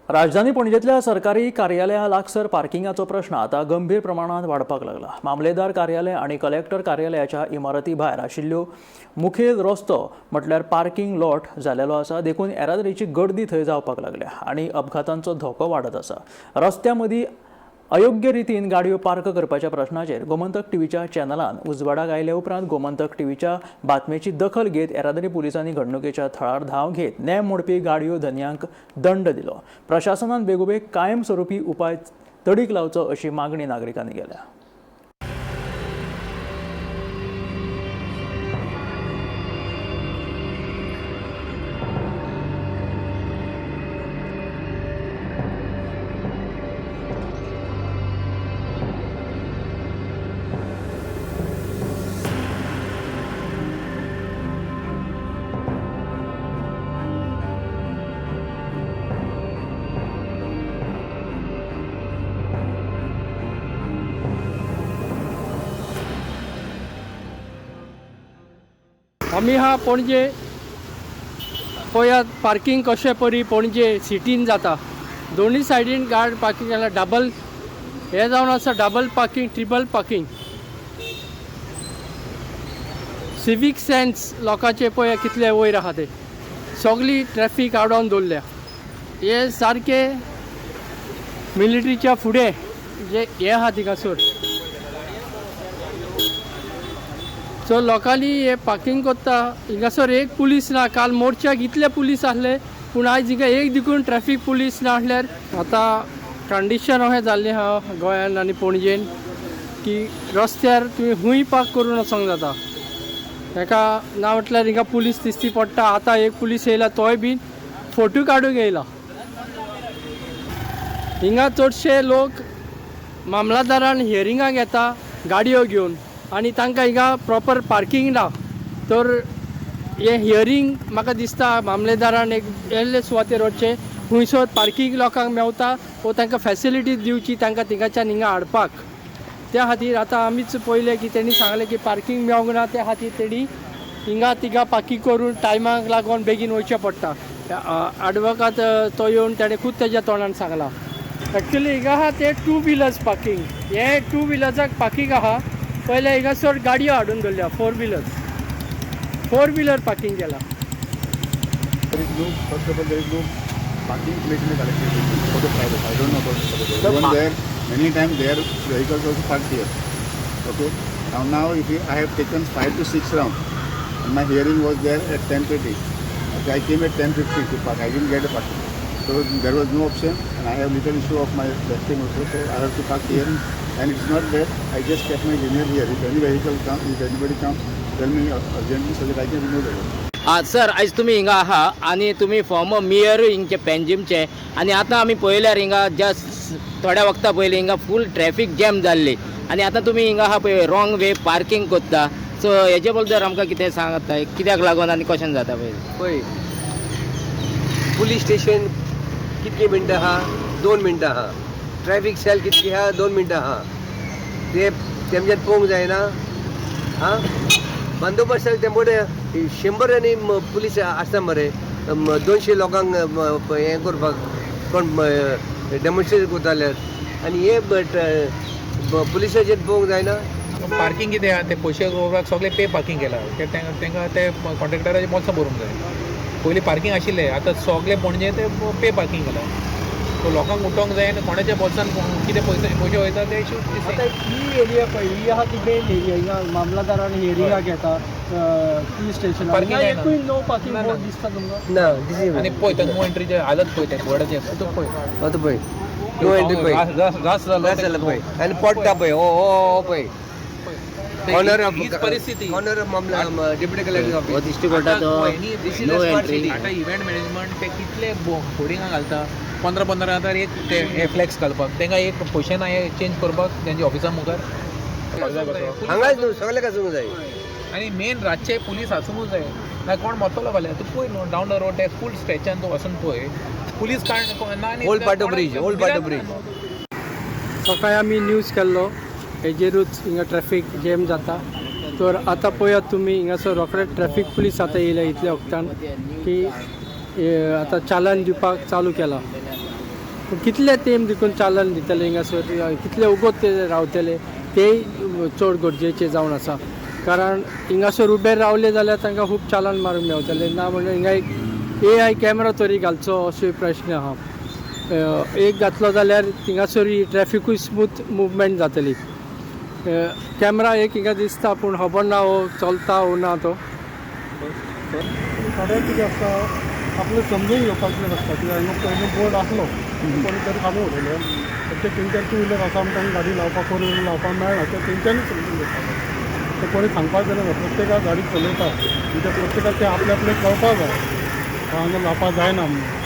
राजधानी पणजेतल्या सरकारी कार्यालया लागसर पार्किंगाचो प्रश्न आता गंभीर प्रमाणात वाडपाक लागला. मामलेदार कार्यालय आणि कलेक्टर कार्यालयाच्या इमारती भायर आशिल्ल्यो मुखेल रस्तो म्हटल्यार पार्किंग लॉट जालेलो आसा. देखून येरादारीची गर्दी थंय जावपाक लागल्या आणि अपघातांचो धोको वाडत आसा. रस्त्या मदीं अयोग्य रितीन गाडयो पार्क करपाच्या प्रश्नाचेर गोमंतक टीव्हीच्या चॅनलान उजवाडाक आयले उपरांत गोमंतक टीव्हीच्या बातमेची दखल घेत येरादारी पुलिसांनी घडणुकेच्या थळार धांव घेत नेम मोडपी गाडयो धनयांक दंड दिलो. प्रशासनान बेगोबेग कायमस्वरूपी उपाय तडीक लावचो अशी मागणी नागरिकांनी केल्या. आमी हा पणजे पळयात पार्किंग कशें परी पणजे सिटीन जाता. दोनूय सायडीन गाड पार्किंग केला, डबल हे जावन आसा, double parking, triple parking. Civic sense लोकांचे पळया कितले वयर आहा ते, सगळी ट्रॅफीक आडोवन दवरल्या. हे सारके मिलिटरीच्या फुडें जे हे आहा थिंगासर. सो लोकांनी हे पार्किंग करता हिंगासर एक पुलीस ना. काल मोर्चाक इतले पुलीस आसले पूण आयज हिंगा एक देखून ट्रॅफीक पुलीस ना. आसल्यार आतां कंडिशन अशें जाल्लें आहा गोंयान आनी पणजेन की रस्त्यार तुवें खूंय पार्क करून वचोंक जाता. ताका ना म्हटल्यार हिंगा पुलीस दिश्टी पडटा. आतां एक पुलीस येयला तोय बीन फोटो काडूंक येयला. हिंगा चडशे लोक मामलादारान हियरिंगाक येता गाडयो घेवन आनी तांकां हिंगा प्रॉपर पार्किंग ना. तर हें हियरींग म्हाका दिसता मामलेदारान एक येल्ले सुवातेर वचचें खुंयसर पार्किंग लोकांक मेवता वो तांकां फॅसिलिटी दिवची तांकां थिंगाच्यान हिंगा हाडपाक. त्या खातीर आतां आमीच पळयलें की तेणी सांगलें की पार्किंग मेवंक ना, त्या खातीर तेणी हिंगा तिंगा पार्किंग करून टायमाक लागून बेगीन वयचें पडटा. आडवोकात तो येवन ताणें खूब तेज्या तोंडान सांगलां. एक्चुली हिंगा आहा ते टू व्हिलर्स पार्किंग, हे टू व्हिलर्साक पार्किंग आहा. पयलें हिंगासर गाडयो हाडून दवरल्या, four wheelers, four wheeler parking केला. There is no, first of all, there is no parking place in the collective for the private. I don't know about the public. Even there, many times their vehicles also parked here. Okay. Now if you, I have taken 5 to 6 rounds, and my hearing was there at 10:30. Okay, I came at 10:50 to park. I didn't get a parking. So there was no option, and I have little issue of my left thing also, so I have to park here. And it's not that I just kept my junior here. If any vehicle comes, if anybody comes, tell me urgently so that I can remove it. Sir, आयज तुमी हिंगा आहा आनी तुमी farmer mayor हिंगचे पेंजिमचे आनी आतां आमी पळयल्यार हिंगा जस्ट थोड्या वखता पयलीं हिंगा फूल ट्रॅफीक जॅम जाल्ली आनी आतां तुमी हिंगा आहा पळय रॉंग वे पार्किंग करता. सो हेजे बद्दल आमकां कितें सांगता, कित्याक लागून आनी कशें जाता पळय? पळय पुलीस स्टेशन कितकी मिनटां आहा, 2 मिनटां आहा. ट्रॅफीक सेल कितकी आहा, 2 मिनटां आहा. ते तेमच्यान पळोवंक जायना. आं, बंदोबस्त ते मोठे 100 आनी पुलीस आसता मरे, 200 लोकांक हें करपाक कोण डेमॉन्स्ट्रेशन करता जाल्यार आनी हे पुलिसाचेर पळोवंक जायना. पार्किंग कितें आहा ते पयशे दवरपाक सगळे पे पार्किंग केला. तांकां ते कॉन्ट्रॅक्टराचे बोल्सां भरूंक जाय. पयलीं पार्किंग आशिल्लें, आतां सगळे पणजे ते पे पार्किंग केला. सो लोकांक उठोवंक जाय आनी कोणाच्या बोल्सान कितें पयशे वयता ते आतां ही एरिया पळय, ही आहा ती मेन एरिया. हिंगा मामलादारान हियरिंगाक येता पुलीस स्टेशनार. पार्किंग हिंगा जायना. एकूय नो पार्किंग ना, बोर्ड ना. दिसता तुमकां? ना, दिसी आनी पळय ते नो एंट्रीचे हालत पळय, ते बोर्डाचे तो पळय, आतां पळय नो एंट्री पळय, रास जालो रास जालो पळय आनी पडटा पळय, हो हो पळय. कॉर्नर ऑफ हीच परिस्थिती. कॉर्नर ऑफ मामला डेप्युटी कलेक्टर हो ऑफिस. दिश्टी पडटा तो नो एंट्री. आतां इव्हेंट मॅनेजमेंट ते कितले होर्डिंगां घालता, 15-15 हजार एक ते हे फ्लॅक्स घालपाक, तांकां एक पयशे ना हे चेंज करपाक तेंच्या ऑफिसा मुखार. हांगाच न्हू सगळ्याक आसूंक जाय. आनी मेन रातचे पुलीस आसूंकूच जाय, ना कोण मरतलो फाल्यां. तूं पळय न्हू डावन the road ते फूल स्ट्रेचान तूं वचून पळय, पुलीस कांय ना. Old Patto bridge, old Patto bridge. सकाळी आमी न्यूज केल्लो हेजेरूच हिंगा ट्रॅफीक जॅम जाता. तर आतां पळयात तुमी हिंगासर रोखडे ट्रॅफीक पुलीस आतां येयल्या इतल्या वखतान की आतां चालन दिवपाक चालू केला. पूण कितले तेंप देखून चालन दितले हिंगासर, कितले उगोत ते रावतले तेय चड गरजेचें जावन आसा. कारण हिंगासर उबे रावले जाल्यार तांकां खूब चालन मारूंक मेवतले ना. म्हणून हिंगा एक एआय कॅमेरा तरी घालचो असो प्रश्न आहा. एक घातलो जाल्यार थिंगासर ही ट्रॅफिकूय स्मूथ मुवमेंट जातली. कॅमेरा एक हिंगा दिसता, पूण खबर ना हो चलता वो ना तो. थोडें कितें आसता, आपलें समजून घेवपाचें आसता. कित्याक हांगा पयलीं बोर्ड आसलो, कोणी तरी काडून उडयले. तर ते तेंच्यान टू व्हिलर आसा म्हण तांकां गाडी लावपाक, फोर व्हिलर लावपाक मेळना. ते तेंच्यांनी समजून घेवपाक जाय. ते कोणी सांगपाक गरज ना. प्रत्येकाक गाडी चलयता म्हणजे प्रत्येकाक ते आपले आपले कळपाक जाय, हांगा लावपाक जायना म्हणून.